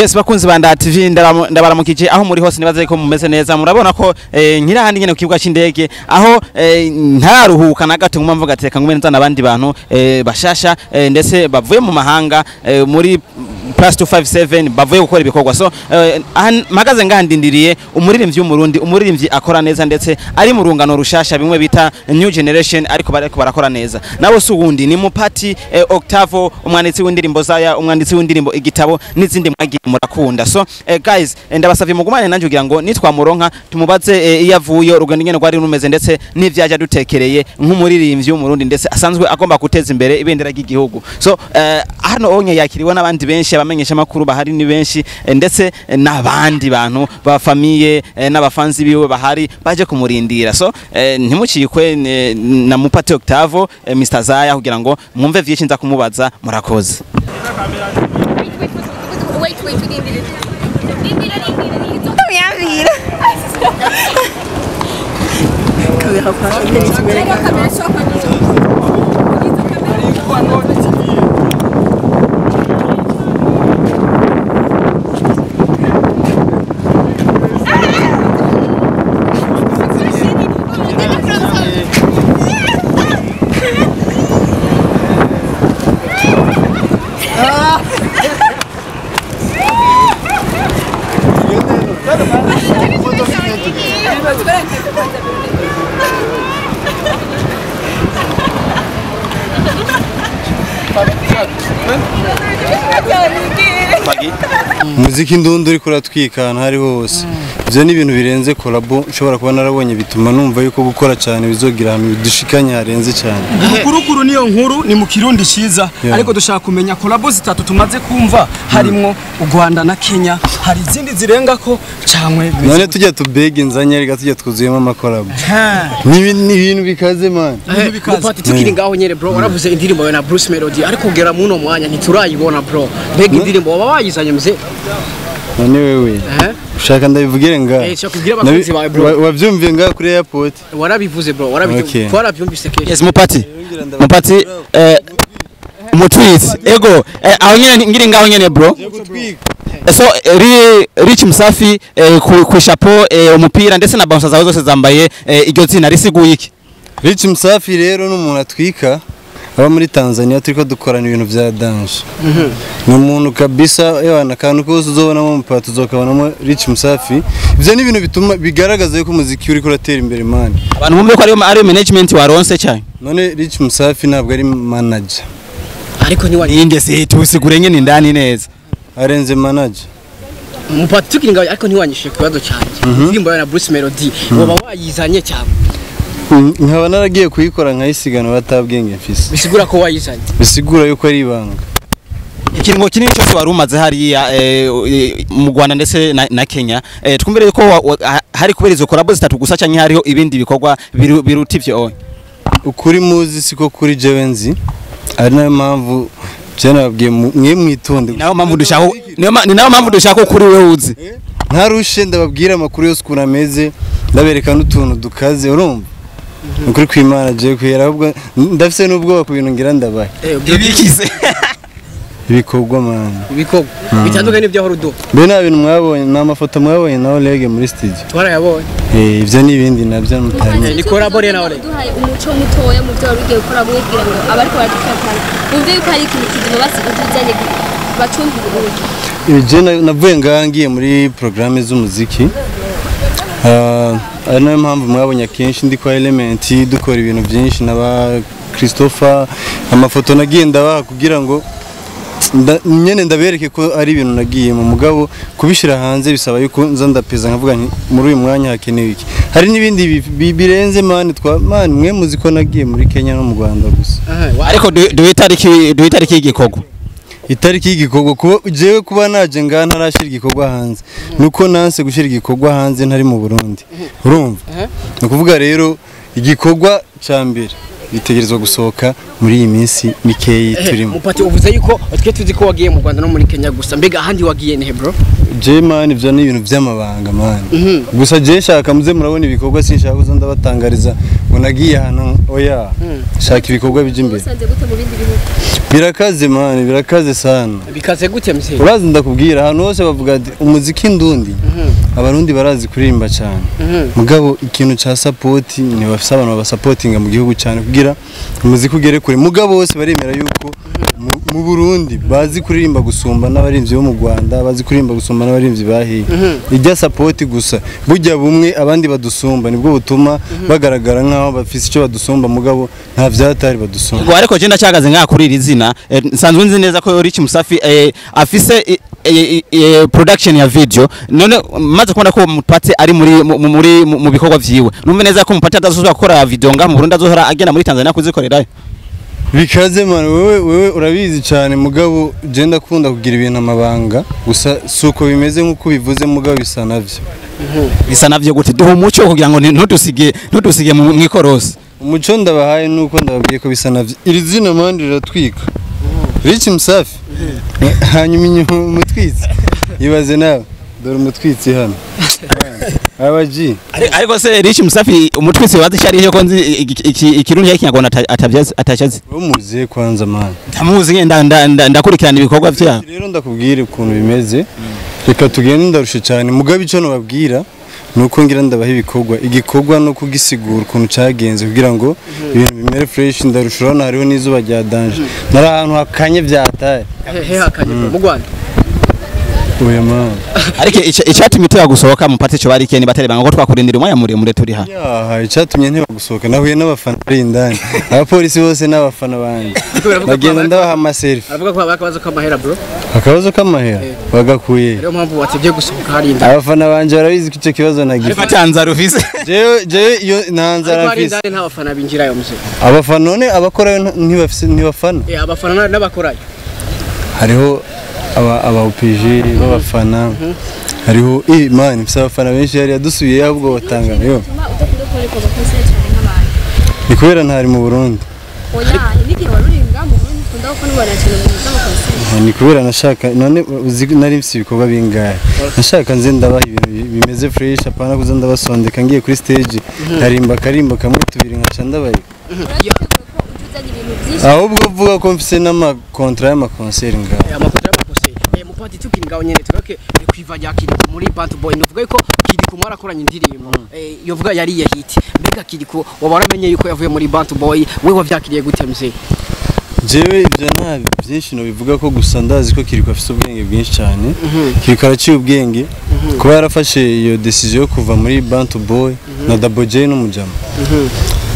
Yes, bakunzi ba Ndaha TV, ndabaramukije aho muri hose. Nibaze ko mumeze neza. Murabona ko nkiri ahandi nyene ku kibuga c'indege, aho ntararuhuka na gato, nguma mvuga ati reka ngume nzana abandi bantu bashasha, ndetse bavuye mu mahanga, muri +257 bavuye gukora ibikorwa. So aha mpagaze ngaha ndindiriye umuririmbyi w'Umurundi, umuririmbyi akora neza, ndetse ari mu rungano rushasha, bimwe bita new generation, ariko bariko barakora neza. Nawe si uwundi, ni Mupati Octavo, umwanditsi w'indirimbo Zaya, umwanditsi w'indirimbo Igitabo n'izindi mwagiye murakunda. So guys, ndabasavye mugumane nanje kugira ngo nitwamuronka tumubaze iyo avuye, urugendo ingene rwari rumeze, ndetse n'ivyaje dutekereye nk'umuririmbyi w'Umurundi, ndetse asanzwe agomba guteza imbere ibendera ry'igihugu. So hano onye yakiriwe n'abandi benshi, abamenyesha makuru bahari ni benshi, ndetse n'abandi bantu ba famille, n'abafanzi biwe bahari baje kumurindira. So ntimucikwe na Mupati Octavo, Mr Zaya, kugira ngo mwumve vyinshi nza kumubaza. Murakoze. Wait, wait, wait, rindira. Rindira, rindira, rindira. Minha vida. Kamera kwa Reka kamera shaka nizo. Izo kamera. Umuziki ndundi uriko uratwika ahantu hari hose. Ivyo ni ibintu birenze collabo nshobora kuba narabonye, bituma numva yuko gukora cyane bizogira ahantu bidushikanye harenze cyane. Kurukuru niyo nkuru ni mu Kirundi ciza. Ariko dushaka kumenya collabo zitatu tumaze kumva harimwo u Rwanda na Kenya, hari izindi zirenga ko cankwe? None tujya tubege nzanye, reka tujya twuzuyemo amacollabo, ni ibintu bikaze, man. Ibintu bikaze. Mupati, tukiri ngaho nyene bro, waravuze indirimbo yawe na Bruce Melody, ariko kugera muno mwanya ntiturayibona bro. Mbega indirimbo waba wayizanye mzee? None wewe ushaka ndabivugire nga? Eh, shaka kubwira abakunzi bawe, bro. Wavyumviye nga kuri airport? Warabivuze bro, warabivuze. Okay. Twarabyumvise kenshi. Yes, Mupati, Mupati, umutwitsi ego, aho nyene ngiri ngaho nyene bro. So Rich Msafi, ku chapeau, umupira, ndetse na bouncer zawe zose zambaye iryo zina, risiguye iki? Rich Msafi rero ni umuntu atwika aba muri Tanzania, turiko dukorana ibintu vya dance. Ni umuntu kabisa yewana, akantu kose uzobonamo Mupati uzokabonamo Rich Msafi. Ivyo ni ibintu bituma bigaragaza yuko umuziki uriko uratera imbere, man. Abantu bumve ko ariyo management waronse cyane? None Rich Msafi ntabwo ari manager? Ariko ni Ninde se? Tusigure nyene indani neza. Arenze manager. Mupati, tukiri ngaho, ariko ntiwanyishuye ku kibazo cyanjye. Indirimbo yawe na Bruce Melody waba wayizanye cyane? Nkaba naragiye kuyikora nkayisigana batabwenge mfise. Bisigura ko wayizanye? Bisigura yuko ari ibanga. Ikiringo kinini cyose wari umaze hariya mu Rwanda ndetse na Kenya, twumvire ko hari kubera izo collabo zitatu gusa, canke hariho ibindi bikorwa biruta ivyo oya? Ukuri muzi siko kuri jewe nzi, ari nayo mpamvu je nababwiye mwe mwitonde. Ni nayo mpamvu dushaka, ni nayo mpamvu dushaka kuri wewe uzi. Ntarushe ndababwira amakuru yose ukuntu ameze, ndabereka n'utuntu dukaze. Urumva, ukuri kw'Imana je kwera, ahubwo ndafise n'ubwoba ku bintu ngira ndabaye. Ibikize? Ibikorwa, man. Ibikorwa bitandukanye n'ibyo ahora uduha. Mbe nta bintu mwabonye, nta mafoto mwabonye na Oleg muri studio? Twarayabonye. Ivyo ni ibindi navyo mutari. Ni collabo na Oleg. Duhaye umuco mutoya mu byo wari ugiye gukora, mwibwira ngo abariko baradukurikirana bumve yuko hari ikintu kizima basi utuzanye bacumva ubundi. Je navuye ngaha ngiye muri programme z'umuziki. Ari nayo mpamvu mwabonye akenshi ndi kwa Element dukora ibintu byinshi na ba Christopher. Amafoto nagiye ndabaha kugira ngo nyene ndabereke ko ari ibintu nagiye mu mugabo kubishira hanze bisaba yuko nza ndapeza nkavuga nti muri uyu mwanya hakenewe iki. Hari n'ibindi birenze, man. Twa man, mwe muzi ko nagiye muri Kenya no mu Rwanda gusa. Ariko duhe itariki y'igikorwa. Itariki y'igikorwa, kuba jewe kuba naje ngaha ntarashira igikorwa hanze, nuko nanse gushira igikorwa hanze ntari mu Burundi. Urumva, ni ukuvuga rero igikorwa ca mbere bitegerezwa gusohoka muri iyi minsi mikeyi turimo. Mupati, uvuze yuko twe tuzi ko wagiye mu Rwanda no muri Kenya gusa, mbega ahandi wagiye nihe bro? Je man, ivyo ni ibintu vy'amabanga, man. Gusa je nshaka muze murabona ibikorwa, sinshaka kuza ndabatangariza ngo Ngo nagiye ahantu, oya, shaka ibikorwa bijya imbere. Usanze gute mu bindi bihugu? Birakaze man, birakaze sana. Bikaze gute mzee? Urazi, ndakubwira, ahantu hose bavuga ati umuziki ndundi, abarundi barazi kuririmba cyane, mugabo ikintu ca support ntibafise abantu babasapotinga mu gihugu cyane kugira umuziki ugere kure. Mugabo bose baremera yuko mu Burundi bazi kuririmba gusumba n'abarimvyi bo mu Rwanda, bazi kuririmba gusumba n'abarimvyi bahiye. Ijya support gusa, burya bumwe abandi badusumba nibwo butuma bagaragara nkaho bafise icyo badusumba, mugabo nta vyatari badusumba. Ngo ariko je ndacyagaze ngaha kuri iri zina, nsanzwe nzi neza ko Rich Musafi afise production ya video. None maze kubona ko Mupati ari muri mu- muri mu bikorwa vyiwe, numve neza ko Mupati atazosubira gukora video ngaha mu Burundi, azohora agenda muri Tanzania kuzikorerayo. Bikaze man, wewe urabizi cyane, mugabo je ndakunda kugira ibintu amabanga gusa. Suko bimeze nkuko bivuze, mugabo bisa navyo. Bisa navyo gute? Duha umuco kugira ngo ntudusige mu mwikorosi. Umuco ndabahaye nuko ndababwiye ko bisa navyo. Iri zina man riratwika, Rich Msafi, hanyuma inyuma umutwitsi, ibaze nawe, dore umutwitsi hano, abaji. Ariko se Rich Musafi umutwitsi wazi cyari ko nzi ikirundi cy'ikinyarwanda atavyazi atashazi? Umuziye kwanza man? Ndamuzi nyene, ndakurikirana ibikorwa vyabo. Rero ndakubwira ukuntu bimeze, reka tugende, ndarushe cyane. Mugabo icyo nababwira ni uko ngira ndabaha ibikorwa, igikorwa no kugisigura ukuntu cyagenze kugira ngo ibintu bimere fresh. Ndarusha, urabona hariho n'izuba rya danger, nari ahantu hakanye byataye. He hakanye bro? Mu Rwanda? Oya man. Ariko icyatumye uteba gusohoka Mupati cyo bari keni batari banga ko twakurindira umwanya muremure turi hano. Yaha, icyatumye nteba gusohoka, nahuye n'abafana bari indani, abapolisi bose n'abafana banjye, bagenda ndabaha amaselfie. Aravuga ko habaye akabazo k'amahera bro. Akabazo k'amahera bagakuye? Niyo mpamvu watevye gusohoka hari indani. Abafana banje barabizi ko icyo kibazo nagize. Atanzara ufise? Jewe iyo nta nzara Ariko hari mfise. indani nta bafana binjirayo mzee. Abafana none abakorayo ntibafise, ntibafana? Abafana n'abakorayo. Hariho aba OPG b'abafana, hariho man, mfise abafana benshi hariya. Dusubiye ahubwo batangana yo. Bituma udakunda gukora ibikorwa concert cyane nk'abantu. Ni kubera ntari mu Burundi. Oya, n'igihe wari uri ngaha mu Burundi ukunda gukora ubona cyane mu bintu by'amaconcert. Ni kubera nashaka, none uzi nari mfise ibikorwa bingahe? Nashaka nze ndabaha ibintu bimeze fresh, apana kuza ndabasondeka. Ngiye kuri stage nkarimba akarimbo kamwe tubiri nkaca ndabareka. Urabona ko ujya uzanye ibintu byinshi. Ahubwo uvuga ko mfise n'amakontra y'amaconcert ngaha. Amakosa y'amakose. Mupati, tukiri ngaho nyene, tugaruke kwiva rya Kiriku muri Bantu Boy. Nuvuga yuko Kiriku mwarakoranye indirimbo, yovuga yari ya hit. Mbega Kiriku waba waramenye yuko yavuye muri Bantu Boy, we wavyakiriye gute mzee? Jewe ibyo nta byinshi nobivuga ko, gusa ndazi ko Kiriko afise ubwenge bwinshi cyane. Kiriko araciye ubwenge kuba yarafashe iyo decision yo kuva muri Bantu Boy na Double J n'umujama.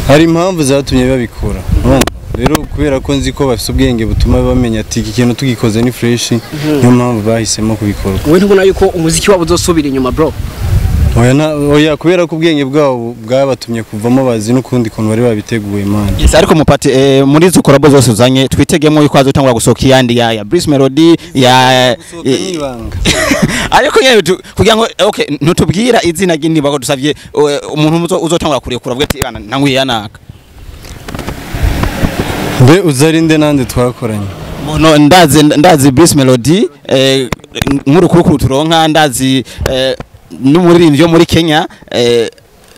Hari impamvu zatumye babikora. Urumva? Rero kubera ko nzi ko bafise ubwenge butuma bamenya ati iki kintu tugikoze ni fresh, niyo mpamvu bahisemo kubikora. Wowe ntubona yuko umuziki wabo uzosubira inyuma bro? Oya, oya, kubera ko ubwenge bwabo bwabatumye kuvamo, bazi n'ukundi kuntu bari babiteguye man. Yes, ariko Mupati, muri izo collabo zose uzanye, twitegemo yuko hazotangura gusohoka iyandi ya Bruce Melody ya Gusohoka n'ibanga. Ariko nyene kugira ngo okay, ntutubwira izina ry'indirimbo ko dusavye umuntu uzotangura kurekura avuga ati bana ntanguye yanaka. Mbe uzarinde nande twakoranye? No, ndazi Bruce Melody, nk'urukurukuru turonka, ndazi n'umuririmbyi wo muri Kenya,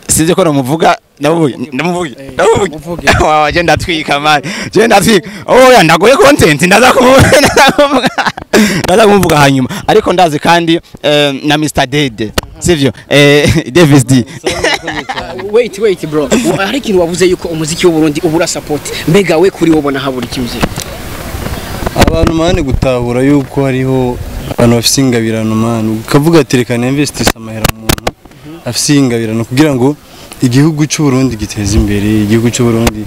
sinzi ko namuvuga. Ndamuvuge, ndamuvuge, ndamuvuge? Wawa, je ndatwika man, je ndatwika. Oya, ndagoye content, ndaza kumuvuga hanyuma. Ariko ndazi kandi na Mr Dede, sivyo, Davis D. Wait, wait bro. Hari ikintu wavuze yuko umuziki w'u Burundi ubura support. Mbega we kuri wowe ubona habura iki mzee? Abantu man, gutahura yuko hariho abantu bafise ingabirano man, ukavuga ati reka ninvestise amahera mu muntu afise ingabirano kugira ngo igihugu cy'u Burundi giteze imbere, igihugu cy'u Burundi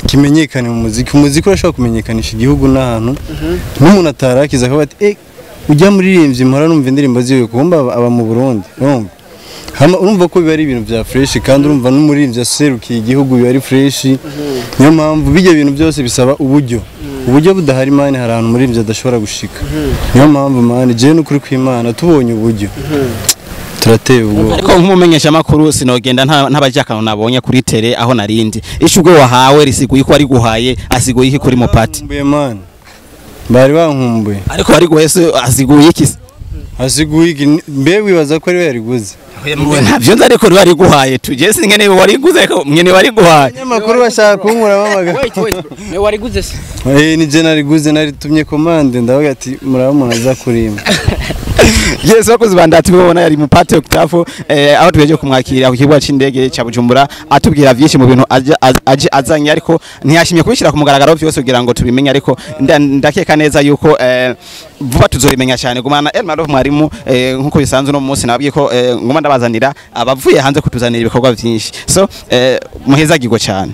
kimenyekane mu muziki. Umuziki urashobora kumenyekanisha igihugu n'ahantu n'umuntu atarakiza akavuga ati ujya muririmbyi mpora numva indirimbo ziwe, kumba aba mu Burundi. Urumva? Hama urumva ko biba ari ibintu bya fresh, kandi urumva n'umuririmbyi aserukiye igihugu biba ari fresh. Niyo mpamvu bijya bintu byose bisaba uburyo. Uburyo budahari man, hari ahantu umuririmbyi adashobora gushika. Niyo mpamvu man, jewe n'ukuri kw'Imana, tubonye uburyo turateye ubwoba. Ariko nk'umumenyesha makuru sinogenda ntabaje akantu nabonye kuri tele aho narindi. Ishugwe wahawe risiguye ko ari guhaye, asiguye iki kuri Mupati? Bankumbuye man, bari bankumbuye. Ariko bari guhese asiguye iki se? Asiguye iki? Mbe wibaza ko ari we yariguze? Ntavyo nzi, ariko riba riguhaye tuje singene wariguze, ariko mwene wariguhaye. Abanyamakuru bashaka kunkuramo amagambo. Wait, wait, bro. Ne wariguze se? Eh, ni je nariguze, naritumye commande, ndavuga ati muraba umuntu aza kurimba. Yes, bakozi ba tubibona yari mu Pate Octave, aho tugejeje kumwakira ku kibuga c'indege ca Bujumbura, atubwira vyinshi mu bintu aje azanye, ariko ntiyashimye kubishyira ku mugaragaro vyose kugira ngo tubimenye, ariko ndakeka neza yuko vuba tuzobimenya cyane. Gumana Elmar mwarimu, nkuko bisanzwe no munsi nabwiye ko nguma ndabazanira abavuye hanze kutuzanira ibikorwa vyinshi, so muhezagirwe cyane.